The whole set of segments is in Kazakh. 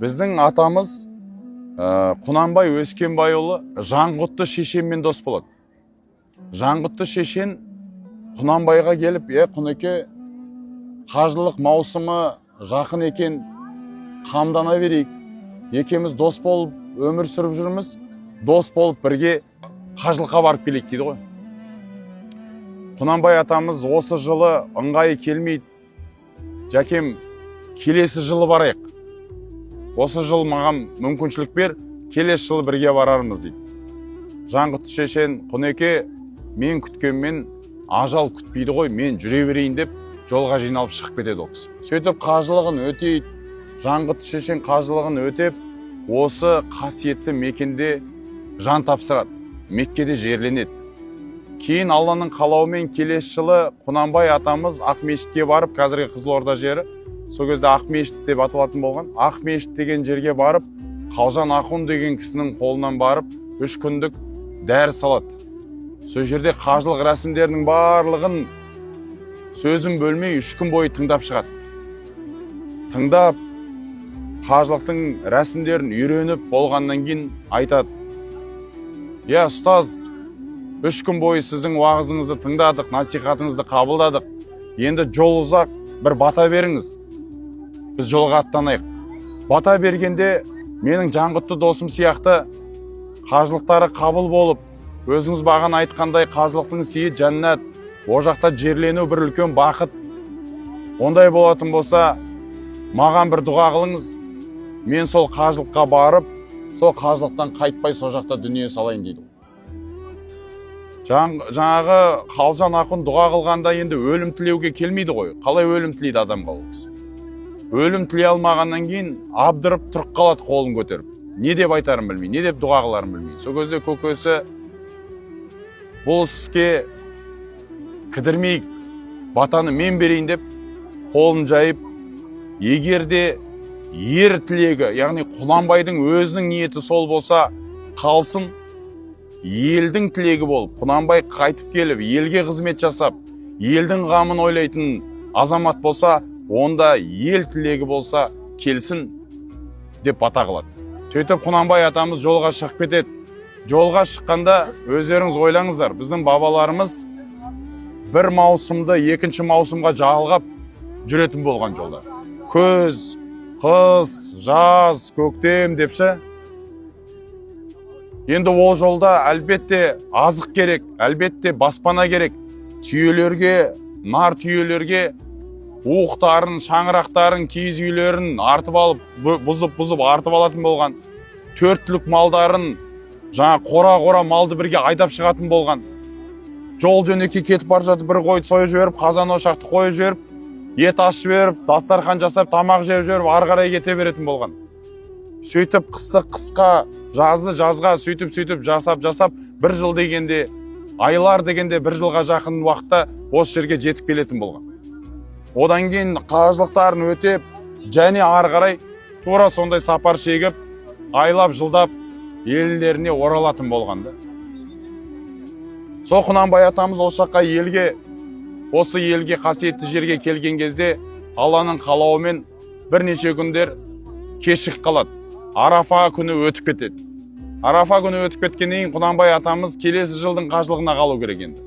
Біздің атамыз Құнанбай Өскенбайұлы Жанғұтты шешенмен дос болады. Жанғұтты шешен Құнанбайға келіп: «Е, Құнеке, қажылық маусымы жақын екен, қамдана берейік. Екеуміз дос болып өмір сүріп жүрміз, дос болып бірге қажылыққа барып келейік», – дейді ғой. Құнанбай атамыз: «Осы жылы ыңғайы келмейді, жәкем, келесі жылы барайық. Осы жыл маған мүмкіншілік бер, келесі жылы бірге барармыз», – дейді. Жанғұтты шешен: «Құнеке, мен күткенмен ажал күтпейді ғой, мен жүре берейін», – деп жолға жиналып шығып кетеді ол кісі. Сөйтіп қажылығын өтейді. Жанғұтты шешен қажылығын өтеп, осы қасиетті мекенде жан тапсырады, Меккеде жерленеді. Кейін Алланың қалауымен келесі жылы Құнанбай атамыз Ақмешітке барып, қазіргі Қызылорда жері, сол кезде Ақмешіт деп аталатын болған, Ақмешіт деген жерге барып, Қалжан ахун деген кісінің қолынан барып 3 күндік дәріс алады. Сол жерде қажылық рәсімдерінің барлығын сөзін бөлмей 3 күн бойы тыңдап шығады. Тыңдап, қажылықтың рәсімдерін үйреніп болғаннан кейін айтады: «Иә, ұстаз, 3 күн бойы сіздің уағызыңызды тыңдадық, насихатыңызды қабылдадық. Енді жол ұзақ, бір бата беріңіз, біз жолға аттанайық. Бата бергенде менің Жанғұтты досым сияқты қажылықтары қабыл болып, өзіңіз бағана айтқандай, қажылықтың сыйы жәннат, ол жақта жерлену бір үлкен бақыт. Ондай болатын болса, маған бір дұға қылыңыз, мен сол қажылыққа барып, сол қажылықтан қайтпай, сол жақта дүние салайын», – дейді. Жаңағы Қалжан ақын дұға қылғанда енді өлім тілеуге келмейді ғой. Қалай өлім тілейді адамға ол кісі? Өлім тілей алмағаннан кейін абдырып тұрып қалады, қолын көтеріп, не деп айтарын білмей, не деп дұға қыларын білмей. Сол кезде көкесі: «Бұл іске кідірмейік, батаны мен берейін», – деп қолын жайып, егер де ер тілегі, яғни Құнанбайдың өзінің ниеті сол болса, қалсын, елдің тілегі болып, Құнанбай қайтып келіп, елге қызмет жасап, елдің қамын ойлайтын азамат болса, онда ел тілегі болса, келсін, деп бата қылады. Сөйтіп Құнанбай атамыз жолға шығып кетеді. Жолға шыққанда, өздеріңіз ойлаңыздар, біздің бабаларымыз бір маусымды екінші маусымға жалғап жүретін болған жолда. Күз, қыс, жаз, көктем деп ше. Енді ол жолда әлбетте азық керек, әлбетте баспана керек. Түйелерге, нар түйелерге уықтарын, шаңырақтарын, киіз үйлерін артып алып, бұзып бұзып артып алатын болған. Төрт түлік малдарын, жаңа қора қора малды бірге айдап шығатын болған. Жол жөнекей кетіп бара жатып, бір қойды сойып жіберіп, қазан ошақты қойып жіберіп, ет асып жіберіп, дастархан жасап, тамақ жеп жіберіп, ары қарай кете беретін болған. Сөйтіп қысты қысқа, жазды жазға, сөйтіп сөйтіп жасап жасап, бір жыл дегенде, айлар дегенде, бір жылға жақын уақытта осы жерге жетіп келетін болған. Одан кейін қажылықтарын өтеп, және ары қарай тура сондай сапар шегіп, айлап жылдап елдеріне оралатын болған да. Сол Құнанбай атамыз ол жаққа, елге, осы елге, қасиетті жерге келген кезде Алланың қалауымен бірнеше күндер кешігіп қалады. Арафа күні өтіп кетеді. Арафа күні өтіп кеткеннен кейін Құнанбай атамыз келесі жылдың қажылығына қалу керек. Енді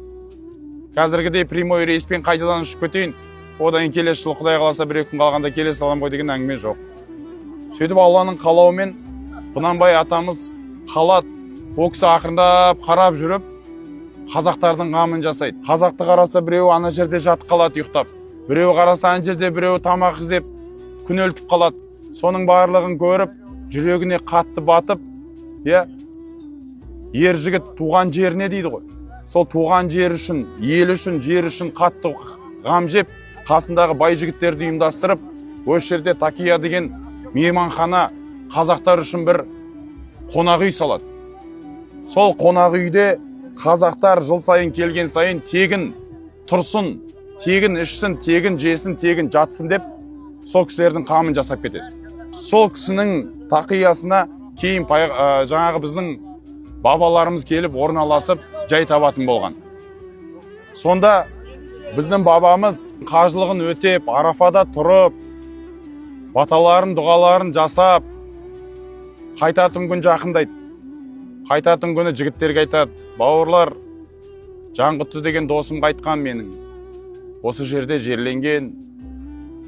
қазіргідей прямой рейспен қайтадан ұшып кетейін, одан кейін келесі жылы, құдай қаласа, бір екі күн қалғанда келе саламын ғой деген әңгіме жоқ. Сөйтіп Алланың қалауымен Құнанбай атамыз қалады. Ол кісі ақырындап қарап жүріп, қазақтардың қамын жасайды. Қазақты қараса, біреуі ана жерде жатып қалады ұйықтап, біреуі қараса, ана жерде біреуі тамақ іздеп күнелтіп қалады. Соның барлығын көріп, жүрегіне қатты батып, иә, ер жігіт туған жеріне дейді ғой, сол туған жері үшін, ел үшін, жер үшін қатты ғам жеп, қасындағы бай жігіттерді ұйымдастырып, осы жерде Такия деген мейманхана, қазақтар үшін бір қонақ үй салады. Сол қонақ үйде қазақтар жыл сайын келген сайын тегін тұрсын, тегін ішсін, тегін жесін, тегін жатсын деп, сол кісілердің қамын жасап кетеді. Сол кісінің тақиясына кейін жаңағы біздің бабаларымыз келіп орналасып, жай табатын болған. Сонда біздің бабамыз қажылығын өтеп, Арафада тұрып, баталарын, дұғаларын жасап Қайтатын күн жақындайды. Қайтатын күні жігіттерге айтады: «Бауырлар, Жанғұтты деген досым қайтқан менің, осы жерде жерленген.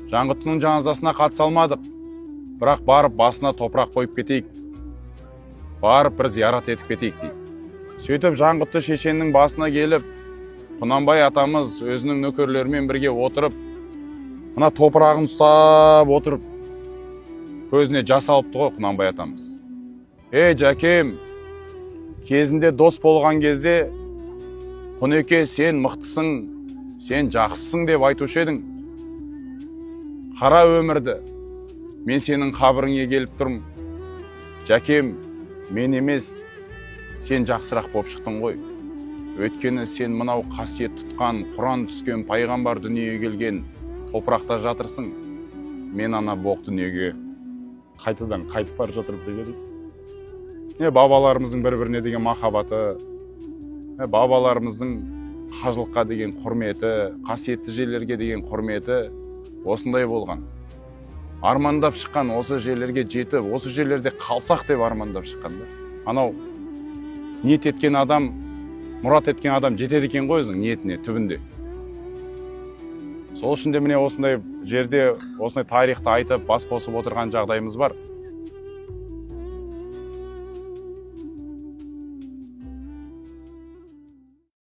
Жанғұттының жаназасына қатыса алмадық, бірақ барып басына топырақ қойып кетейік, барып бір зиярат етіп кетейік», – дейді. Сөйтіп Жанғұтты шешеннің басына келіп, Құнанбай атамыз өзінің нөкерлерімен бірге отырып, мына топырағын ұстап отырып, көзіне жас алыпты ғой Құнанбай атамыз. «Ей, Жәкем, кезінде дос болған кезде: „Құнеке, сен мықтысың, сен жақсысың“ – деп айтушы едің. Қара өмірді, мен сенің қабіріңе келіп тұрмын. Жәкем, мен емес, сен жақсырақ болып шықтың ғой. Өйткені сен мынау қасиет тұтқан, Құран түскен, пайғамбар дүниеге келген топырақта жатырсың. Мен ана боқ дүниеге қайтадан қайтып бара жатырмын», – деген. Не бабаларымыздың бір біріне деген махаббаты, не бабаларымыздың қажылыққа деген құрметі, қасиетті жерлерге деген құрметі осындай болған. Армандап шыққан, осы жерлерге жетіп, осы жерлерде қалсақ деп армандап шыққан да. Анау ниет еткен адам, мұрат еткен адам жетеді екен ғой өзінің ниетіне түбінде. Сол үшін де, міне, осындай жерде осындай тарихты айтып, бас қосып отырған жағдайымыз бар.